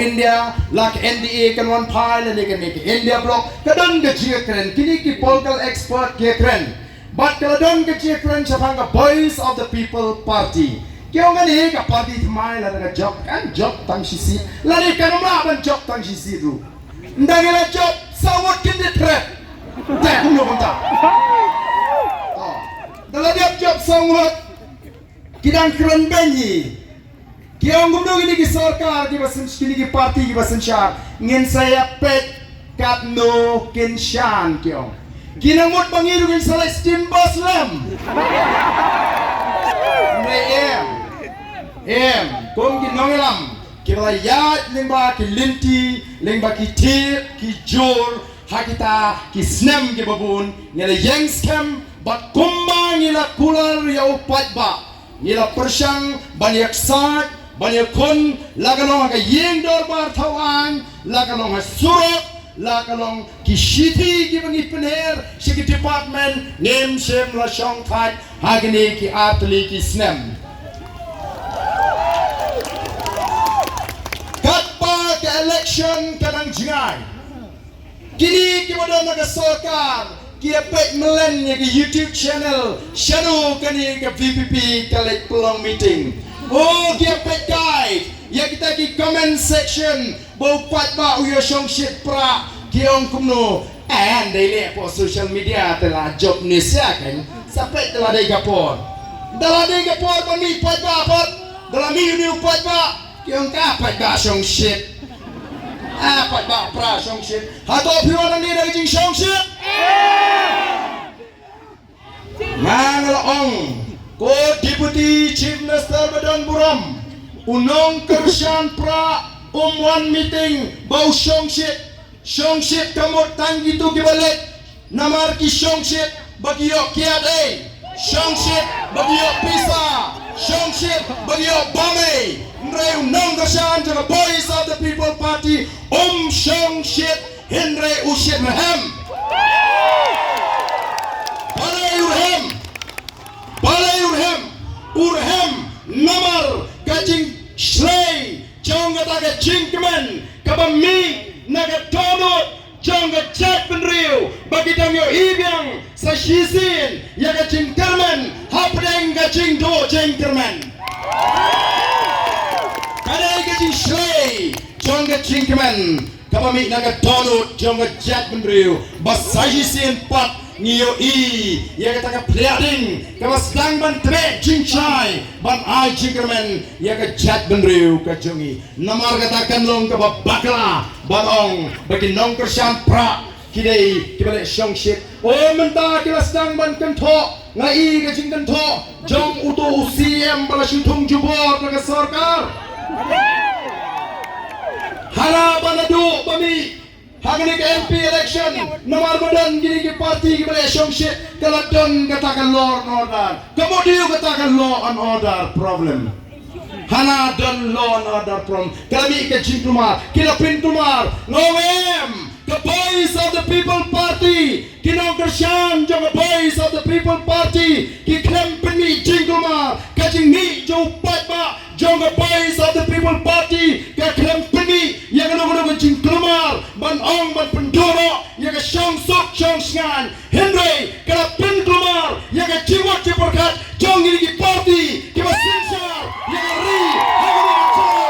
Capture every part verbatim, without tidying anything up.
India, la ka N D A kan wan phai, lane kane ka India Bloc, ka don ka jingkren, kine ki political expert ki kren. Bad ka la don ka jingkren shaphang ka Voice of the People Party. Ki ong kane ka party thymmai lada ka jop, kan jop tang shi seat, lane kan ym lah ban jop tang shi seat ruh. Ynda ngi la jop saw ngut kin di thret. Te kumno kumta. Oh. Ynda la dep jop saw ngut, ki dang kren beiñ hi. Ki ong kumno kine ki sorkar kiba syn, kine ki party kiba synshar, ngin sa ïa peit katno kin shan, ki ong. Ki nang mut ba ngi ruh ngin sa leit stim bus lem. Ne em. Em, kum ki nongïalam kiba la ïaid lyngba ki lynti, lyngba ki tip, ki jur, ha kita ki snem kiba bun, ngi la ïeng skhem, bad kumba ngi la kular ïa u paidbah, ngi la pyrshang ban ïaksaid, ban ïakhun, la ka long ha ka ïing dorbar thaw aiñ, la ka long ha surok, la ka long ki shithi kiba ngi pynher sha ki department, ngim shym la shongthait ha kine ki ar tylli ki snem. Katba ka election ka dang jngai, kine kiba don ha ka sorkar ki ïa peit mlien ïa ka YouTube channel, shano kane ka V P P ka leit pynlong meeting. Oh, ki ïa peit kai ïa kita ki comment section, ba u paidbah u ïa shongshit pra, ki ong kumno. Eh, ynda i leh hapoh social media te la jop ne sia kan. Sa peit da la dei ka por. Da la dei ka por ba mih paidbah pat. Da la mih une u paidbah, ki ong ka paidbah shongshit. Ah, paidbah pra shongshit. Hato phi wan hangne da ka jingshongshit? Nga nga la ong, ko Deputy Chief Minister ba don burom, u nongkyrshan pra um wan meeting ba u shongshit. Shongshit ka mut tang kito kiba leit. Namar ki shongshit ba ki ïoh kiad ei. Shongshit ba ki ïoh pisa. Shongshit ba ki ïoh bam ei. Hynrei u nongkyrshan jong ka Voice of the People Party um shongshit, hynrei u shit rhem. Balei u rhem? Balei u rhem? U rhem namar ka jingshlei jong kata ka jingkmen kaba mih na ka dohnud jong ka jaitbynriew ba ki dang ïohi biang sa shisien ïa ka jingkyrmen hapdeng ka jingduh jingkyrmen. Ka dei ka jingshlei jong ka jingkmen kaba mih na ka dohnud jong ka jaitbynriew ba sa shisien pat ngi ïohi ïa kata ka pliah ding kaba sdang ban tbeh jingshai ban ai jingkyrmen ïa ka jaitbynriew ka jong ngi. Namar kata kan long kaba bakla ban ong ba ki nongkyrshan pra ki dei kiba leh shongshit. O mynta ki la sdang ban kynthoh, nga i ka jingkynthoh jong uto u C M ba la shu thung jubor na ka sorkar. Hana ba naduh ba mih ha kane ka M P election, namar ba don kine ki party kiba leh shongshit, ka la don kata ka law and order. Ka mut aïu kata ka law and order problem? Hana don law and order problem. Ka la mih ka jingkulmar, ki la pynkulmar. Nga ong em, ka Voice of the People Party, ki nongkyrshan jong ka Voice of the People Party ki khlem pynmih jingkulmar. Ka jingmih jong u paidbah jong ka Voice of the People Party ka khlem pynmih ïa kano kano ka jingkulmar ban ong ban pynduh noh ïa ka shongsuk shongshngaiñ. Hynrei ka la pynkulmar ïa ka jingmut jingpyrkhat jong kine ki party kiba synshar ïa ka ri ha kane ka jylla.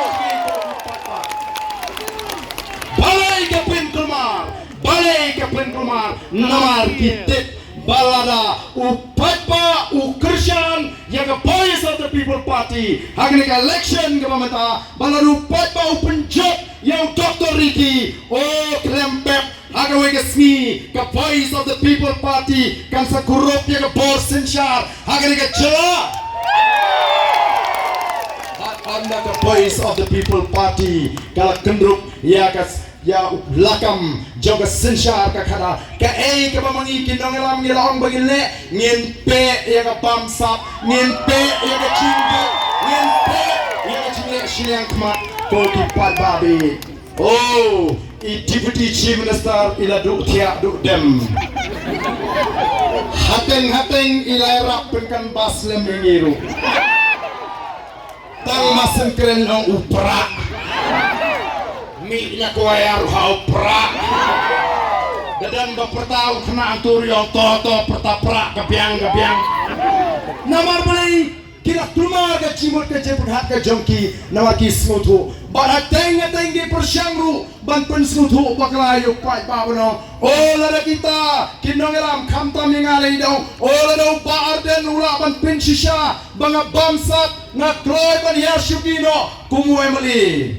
Balei ka pynkulmar? Balei ka pynkulmar? Namar ki tip ba lada u paidbah u kyrshan ïa ka Voice of the People Party ha kane ka election kaba mynta, ba lada u paidbah u pynjop ïa u Doctor Ricky, o khlem pep, ha kawei ka sngi ka Voice of the People Party kan sa kurup ïa ka bor synshar ha kane ka jylla. Bad ynda ka Voice of the People Party ka la kynrup ïa ka, ïa u lakam jong ka synshar ka khadar, kaei kaba ma ngi ki nongïalam ngi la ong ba ngin leh? Ngin peh ïa ka bamsap, ngin peh ïa ka jingduk, ngin peh ïa ka jingleh shiliang khmat. Ko ki paidbah, ba Oh, i Deputy Chief Minister i la duh thiah duh dem. Hateng hateng i la ïarap pynkan bas lem ïa ngi ruh. Tang ma sngewkren ong u prah. Ïa kwai ar ha u prah. Da dang ba pyrta u khynnah tur ïong to to pyrta prah ka biang ka biang. Namar balei ki la kulmar ka jingmut ka jingpyrkhat ka jong ki namar ki sngewthuh. Bad hateng hateng ki pyrshang ruh ban pynsngewthuh bakla ïa u paidbah ba u ong. O lada kita ki nongïalam khamtam ïa nga lei dong. O lada u Bah Ardent u lah ban pynshisha ba nga bamsap nga kloi ban ïa shuki noh kum u M L A.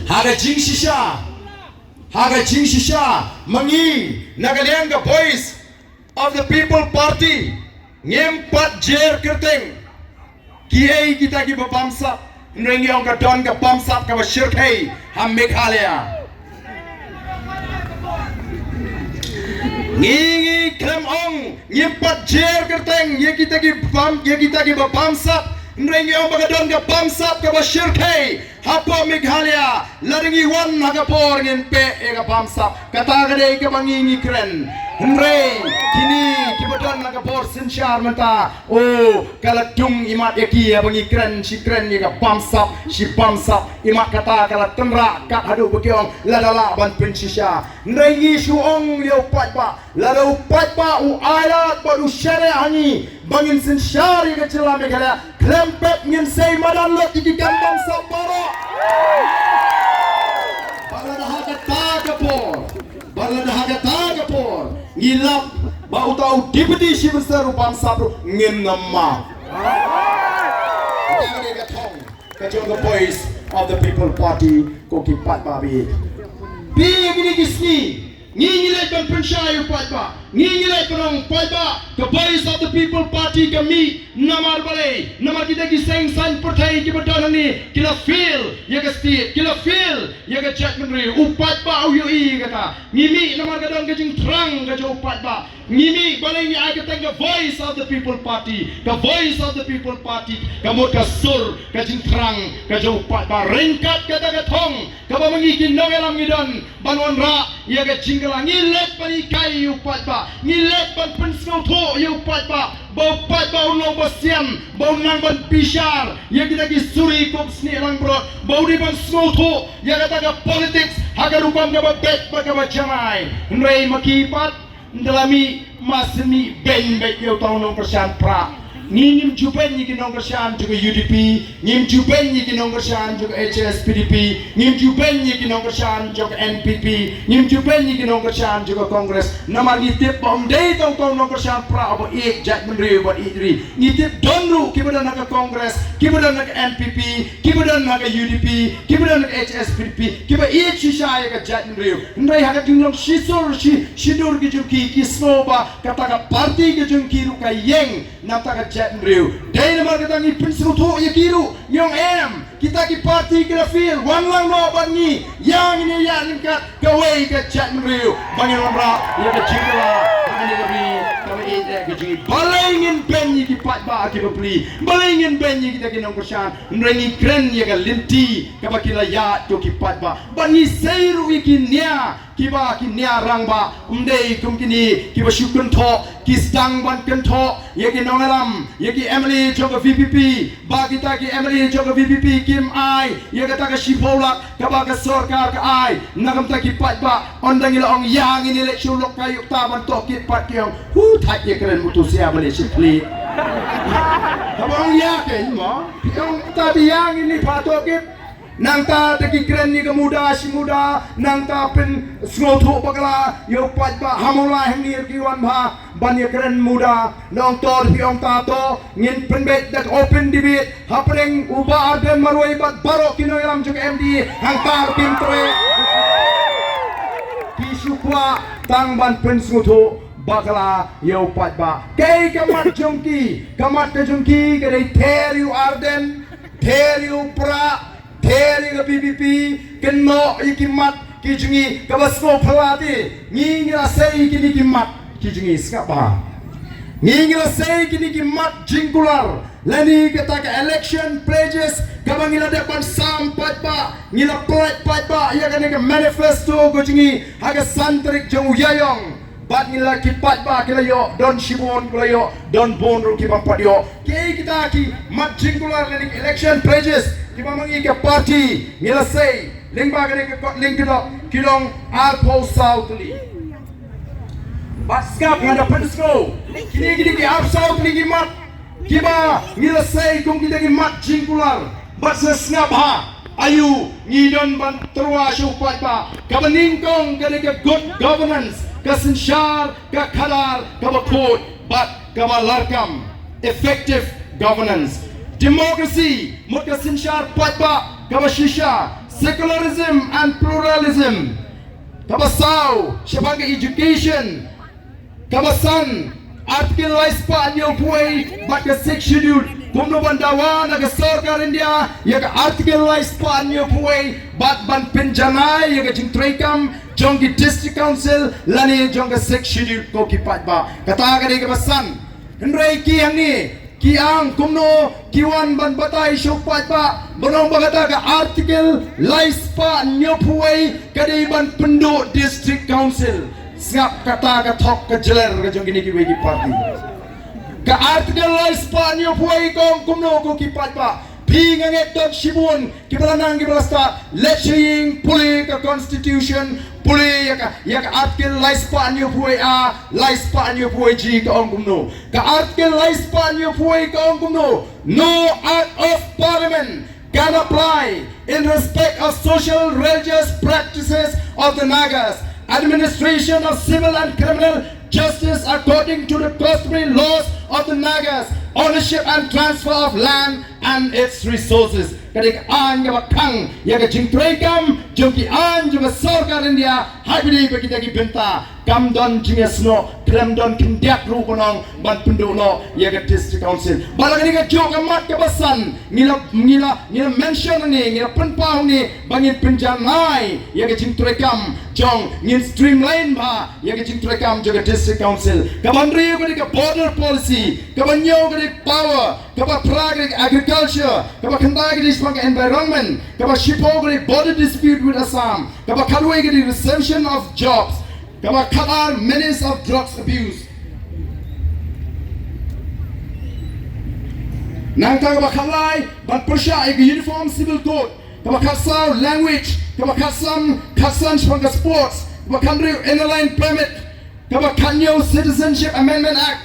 Ha ka jingshisha, ha ka jingshisha, ma ngi na ka liang ka Voice of the People Party ngim pat jer kyrteng kiei kita kiba bamsap, hynrei ngi ong ka don ka bamsap kaba shyrkhei ha Meghalaya. Ngi ngi khlem ong ngim pat jer kyrteng ïa kita ki bam, ïa kita kiba bamsap, hynrei ngi ong ba ka don ka bamsap kaba shyrkhei hapoh Meghalaya. Lada ngi wan ha ka por ngin peit ïa ka bamsap. Kata ka dei kaba ngi ngi kren. Hynrei kine kiba don ha ka bor synshar mynta, o, ka la dung imat ïa ki haba ngi kren shi kren ïa ka bamsap shi bamsap. Imat kata ka la tynrah kat haduh ba ki ong lada lah ban pynshisha. Hynrei ngi shu ong ïa u paidbah, lada u paidbah u ailad bad u shaniah ha ngi ba ngin synshar ïa ka jylla Meghalaya, khlem pep ngin sei madan lut ïa ki kam bamsap baroh. Bad lada ha kata ka por, bad lada ha kata ka por ngi lap ba uta u Deputy Chief Minister u bamsap ruh ngin ym map. Kata ka dei ka thong ka jong ka Voice of the People Party, ko ki paidbah ba ïeit. Phi ïa kine ki sngi ngi ngi leit ban pynshai ïa u paidbah, ngi ngi leit ban ong paidbah, ka Voice of the People Party ka mih. Namar balei? Namar kita ki seng saiñ pyrthei kiba don hangne ki la fail ïa ka state, ki la fail ïa ka jaitbynriew. U paidbah u ïohi ïa kata. Ngi mih namar ka don ka jingthrang ka jong u paidbah. Ngi mih balei ngi ai kyrteng ka Voice of the People Party. Ka Voice of the People Party ka mut ka sur ka jingthrang ka jong u paidbah. Ryngkat kata ka thong kaba ma ngi ki nongïalam ngi don ban wanrah ïa ka jingkylla. Ngi leit ban hikai ïa u paidbah, ngi leit ban pynsngewthuh ïa u paidbah ba u paidbah un long ba sian, ba un nang ban bishar ïa kita ki suri kup snieh langbrot, ba u dei ban sngewthuh ïa kata ka politics ha ka rukom kaba beit bad kaba janai. Hynrei ma ki pat ynda la mih, ma shu mih beiñ beit ïa uta u nongkyrshan prah. Ngi ngim ju beiñ ïa ki nongkyrshan jong ka U D P, ngim ju beiñ ïa ki nongkyrshan jong ka H S P D P, ngim ju beiñ ïa ki nongkyrshan jong ka N P P, ngim ju beiñ ïa ki nongkyrshan jong ka Congress. Namar ngi tip ba ym dei tang uta u nongkyrshan prah uba ïeit jaitbynriew bad ïeit ri. Ngi tip don ruh kiba don ha ka Congress, kiba don ha ka N P P, kiba don ha ka U D P, kiba don ha ka H S P D P, kiba ïeit shisha ïa ka jaitbynriew. Hynrei ha ka jinglong shisur shi, shidur ki jong ki, ki sngew ba kata ka party ka jong ki ruh ka ïeng na kata ka jaitbynriew. Dei namar kata ngi pynsngewthuh ïa ki ruh, ngi ong em, kita ki party ki la fail, wan lang noh bad ngi, ïa ngin ïa ïaid ryngkat kawei ka jaitbynriew ba ngin wanrah ïa ka jingkylla ha kane ka ri kaba ïeit ka jong ngi. Balei ngin beiñ ïa ki paidbah kiba pli? Balei ngin beiñ ïa kita ki nongkyrshan? Hynrei ngi kren ïa ka lynti kaba ki la ïaid ko ki paidbah. Bad ngi sei ruh ïa ki nia, kiba ki nia rangbah, ym dei kum kine kiba shu kynthoh, ki sdang ban kynthoh ïa ki nongïalam, ïa ki M L A jong ka V P P, ba kita ki M L A jong ka V P P kim ai ïa kata ka shiphew lak kaba ka sorkar ka ai na ka bynta ki paidbah. Ynda ngi la ong ïa ngin ïaleit sha u lok ka ïuh ta ban tohkit pat ki ong, hu, thait ïakren mutu sia ba leit sha pli. Haba ong ïa kein mo, ki ong ta ba ïa ngin ïa pha tohkit. Nangta te ki kren ïa ka muda shi muda, nangta pynsngewthuh bakla ïa u paidbah. Ha Mawlai hangne ruh ki wan bha ban ïakren muda. Nongtor phi ong ta to, ngin pynbeit da ka open debate hapdeng u Bah Ardent marwei bad baroh ki nongïalam jong ka M D A hangta ruh kim treh. Ki shu kwah tang ban pynsngewthuh bakla ïa u paidbah. Kaei ka mat jong ki? Ka mat ka jong ki ka dei ther ïa u Ardent, ther ïa u Prah, ther ïa ka V P P, kynnoh ïa ki mat ki jong ngi. Kaba sngewphylla te, ngi ngi la sei kine ki mat ki jong ngi, sngap bha. Ngi ngi la sei kine ki mat jingkular lane kata ka election pledges kaba ngi la dep ban sam paidbah, ngi la pynlait paidbah ïa kane ka manifesto ka jong ngi ha ka san tarik jong u Ïaïong. Bad ngi la ki paidbah ki la ïoh don shibun, ki la ïoh don bun ruh ki bym pat ïoh. Ki kita ki mat jingkular lane ki election pledges kiba ma ngi ka party ngi la sei lyngba kane ka kot lyngkdop ki long arphew saw tylli. Bad sngap, nga da pynsngew kine kine ki arphew saw tylli ki mat kiba ngi la sei kum kita ki mat jingkular. Bad sa sngap ha aïu ngi don ban tyrwa sha u paidbah. Kaba nyngkong ka dei ka good governance, ka synshar, ka khadar kaba khuid bad kaba larkam, effective governance. Democracy, mut ka synshar paidbah kaba shisha. Secularism and pluralism. Kaba saw, shaphang ka education. Kaba san, Article lai spah hynñiewphew wei bad ka Sixth Schedule. Kumno ban dawa na ka sorkar India ïa ka Article lai spah hynñiewphew wei bad ban pynjanai ïa ka jingtreikam jong ki District Council lane jong ka Sixth Schedule, ko ki paidbah. Kata ka dei kaba san. Hynrei ki hangne ki ong kumno, ki wan ban batai sha u paidbah ban ong ba kata ka Article lai spah hynñiewphew wei ka dei ban pynduh District Council. Sngap, kata ka thok ka jler ka jong kine kiwei ki party. Ka Article lai spah hynñiewphew wei ka ong kumno, ko ki paidbah? Phi, nga ngeit don shibun kiba la nang, kiba la stad. Leit sha ïing, pule ka Constitution, pule ïa ka, ïa ka Article lai spah hynñiewphew wei A, lai spah hynñiewphew wei G ka ong kumno. Ka Article lai spah hynñiewphew wei ka ong kumno: No Act of Parliament can apply in respect of social religious practices of the Nagas, administration of civil and criminal justice according to the customary laws of the Nagas, ownership and transfer of land and its resources. Ka dei ka aiñ kaba khang ïa ka jingtreikam jong ki aiñ jong ka sorkar India, ha kaba ïadei bad kita ki bynta. Kam don jingïasnoh, khlem don khyndiat ruh ban ong ban pynduh noh ïa ka District Council. Bad la kane ka juh ka mat kaba san, ngi la, ngi la, ngi la mention hangne, ngi la pynpaw hangne ba ngin pynjanai ïa ka jingtreikam jong, ngin streamline bha ïa ka jingtreikam jong ka District Council. Kaba hynriew ka dei ka border policy, kaba hynñiew ka dei power, kaba phra ka dei agriculture, kaba khyndai ka dei shaphang ka environment, kaba shiphew ka dei border dispute with Assam, kaba khatwei ka dei resumption of jobs, kaba khatar menace of drugs abuse. Nangta kaba khatlai ban pyrshah ïa ka Uniform Civil Code, kaba khatsaw language, kaba khatsan, khatsan shaphang ka sports, kaba khathynriew Inner Line Permit, kaba khathynñiew Citizenship Amendment Act,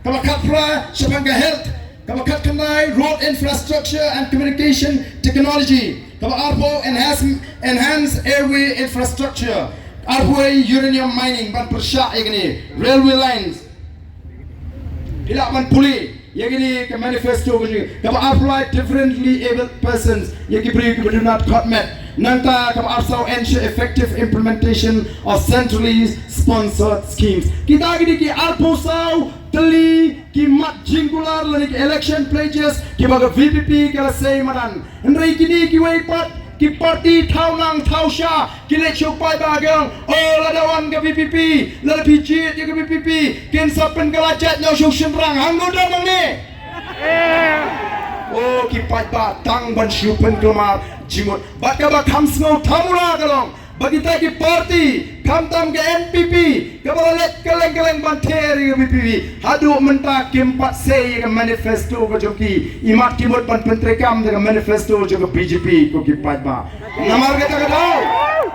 kaba khatphra shaphang ka health, kaba khatkhyndai road infrastructure and communication technology, kaba arphew enhance, enhance airway infrastructure, arphew uranium mining, ban pyrshah ïa kine, railway lines. Phi lah ban pule ïa kine ka manifesto ka jong ngi, kaba arphew lai differently abled persons, ïa ki briew kiba duna khot met. Nangta kaba arphew saw, ensure effective implementation of centrally sponsored schemes. Kita kine ki arphew saw tylli ki mat jingkular lane ki election pledges kiba ka V P P ka la sei madan. Hynrei kine kiwei pat ki party thaw nang thaw sha ki leit sha u paidbah ki ong, o, lada wan ka V P P, lada phi jied ïa ka V P P, kin sa pynkylla jait noh sha u shynrang. Hangne don nangne. O ki paidbah, tang ban shu pynkhlem ar jingmut. Bad kaba kham sngewthuh mula ka long ba kita ki party, khamtam ka N P P, kaba la leit kylleng kylleng ban ther ïa ka V P P, haduh mynta kim pat sei ïa ka manifesto ka jong ki. Imat ki mut ban pyntreikam da ka manifesto jong ka B J P, ko ki paidbah. Namar kata ka daw,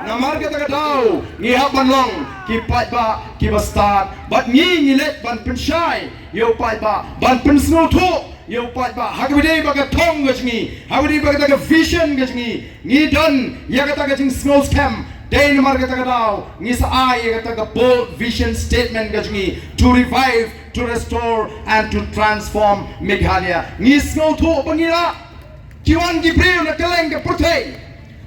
namar kata ka daw ngi hap ban long ki paidbah kiba stad, bad ngi, ngi leit ban pynshai ïa u paidbah, ban pynsngewthuh ïa u paidbah ha kaba dei ba ka thong ka jong ngi, ha kaba dei ba kata ka vision ka jong ngi. Ngi don ïa kata ka jingsngew skhem, dei namar kata ka daw ngi sa ai ïa kata ka bold vision statement ka jong ngi: to revive, to restore and to transform Meghalaya. Ngi sngewthuh ba ngi lah, ki wan ki briew na kylleng ka pyrthei,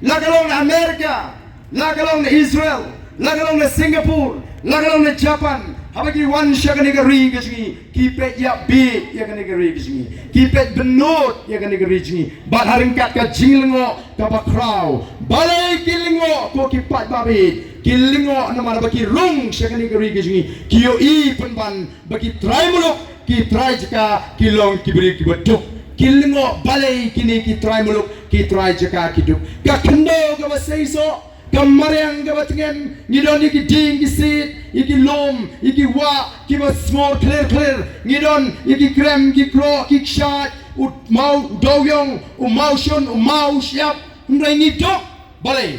la ka long na America, la ka long na Israel, la ka long na Singapore, la ka long na Japan, haba ki wan sha kane ka ri ka jong ngi, ki peit ïa bit ïa kane ka ri ka jong ngi, ki peit bynnud ïa kane ka ri jong ngi. Bad ha ryngkat ka jinglyngngoh kaba khraw, balei ki lyngngoh, ko ki paidbah bit? Ki lyngngoh namar ba ki rung sha kane ka ri ka jong ngi, ki ïohi pynban ba ki trai muluk, ki trai jaka, ki long ki briew kiba duk. Ki lyngngoh balei kine ki trai muluk, ki trai jaka ki duk. Ka khyndew kaba seisoh, Ka mariang kaba tngen, ngi don ïa ki dieng ki siej, ïa ki lum, ïa ki wah kiba sngor khlir khlir, ngi don ïa ki krem, ki kroh, ki kshaid, u maw, u dewiong, u mawshun, u mawshyiap, hynrei ngi duk balei?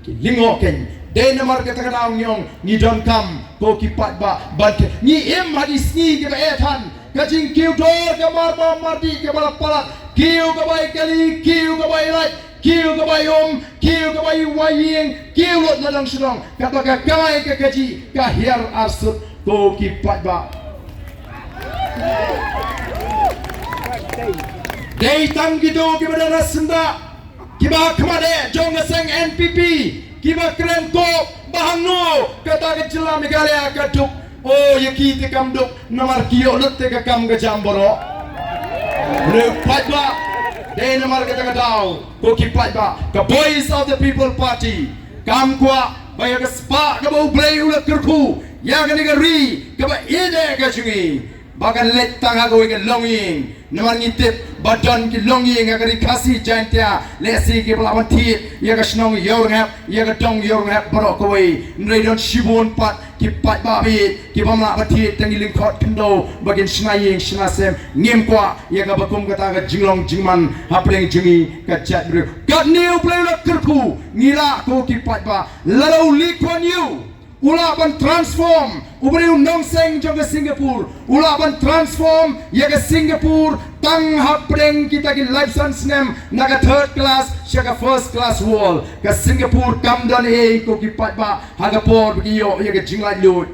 Ki lyngngoh keiñ. Dei namar kata ka daw ngi ong ngi donkam ko ki paidbah ban khet. Ngi im ha ki sngi kiba eh than. Ka jingkiew dor ka marbam mardih kaba la palat. Kiew kaba ïa kali, kiew kaba ïa lait, kiew kaba ïa um, kiew kaba ïa wai ïing, kiew lut na dong sha dong. Katba ka kamai ka kajih ka hiar arsut ko ki paidbah. Dei tang kito kiba don ha syndah, kiba khmat eh jong ka seng N P P, kiba kren ko ba hangno kata ka jylla Meghalaya ka duk. O, ïa ki te kam duk namar ki ïoh lut te ka kam ka jam baroh. Re paidbah, dei namar kata ka daw ko ki paidbah, ka Voice of the People Party kam kwah ba ïa ka spah kaba U Blei u la kyrkhu ïa kane ka ri kaba ïeit eh ka jong ngi, ba kan leit tang ha kawei ka longïing. Namar ngi tip ba don ki longïing ha ka ri Khasi Jaintia, lehse kiba lah ban thied ïa ka shnong Ïawrynghep, ïa ka dong Ïawrynghep baroh kawei. Hynrei don shibun pat ki paidbah bad ki bym lah ban thied, tang ki lyngkhot khyndew ba kin shna ïing shna sem. Ngim kwah ïa kaba kum kata ka jinglong jingman hapdeng jong ngi ka jaitbynriew. Katne U Blei u la kyrkhu, ngi lah ko ki paidbah. Lada u Lee Kuan Yew u lah ban transform, u briew nongseng jong ka Singapore, u lah ban transform ïa ka Singapore tang hapdeng kita ki laiphew san snem, na ka third class sha ka first class world. Ka Singapore kam don ei ko ki paidbah ha ka por ba ki ïoh ïa ka jinglaitluid.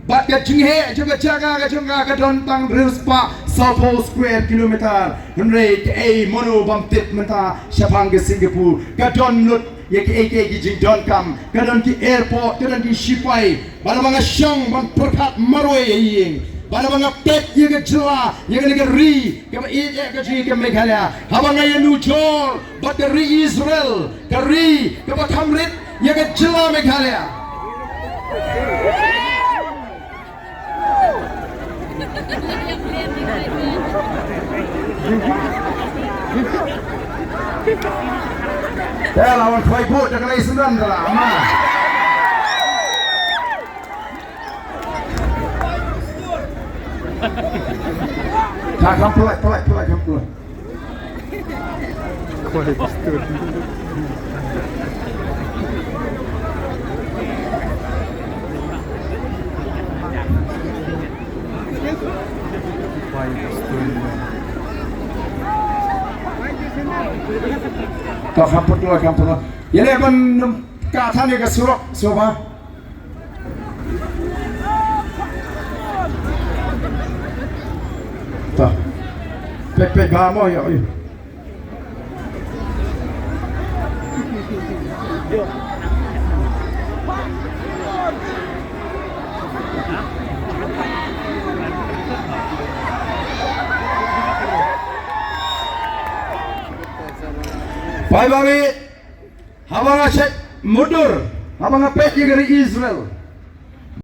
Bad ka jingheh jong ka jaka ka jong ka ka don tang hynriew spah sawphew square kilometer. Hynrei kaei, mano bym tip mynta shaphang ka Singapore ka don lut ïa kiei kiei ki jingdonkam, ka don ki airport, ka don ki shipai. Bad haba nga shong ban pyrkhat marwei ha ïing, bad haba nga peit ïa ka jylla, ïa kane ka ri kaba ïeit eh ka jong ngi ka Meghalaya, haba nga ïanujor bad ka ri Israel, ka ri kaba kham rit ïa ka jylla Meghalaya. Te la wan khwai bud da ka lei sendang da la ma. Ka kham pulai, pulai, pulai, kham pulai. Ka kham pulai, kham pulai. Ïa leh ban ka than ïa ka surok, surok ba. Ta. Peit, peit bha mo, ïa, ïa. Bye, bye. Haba nga check mutdur, haba nga peit ïa ka ri Israel,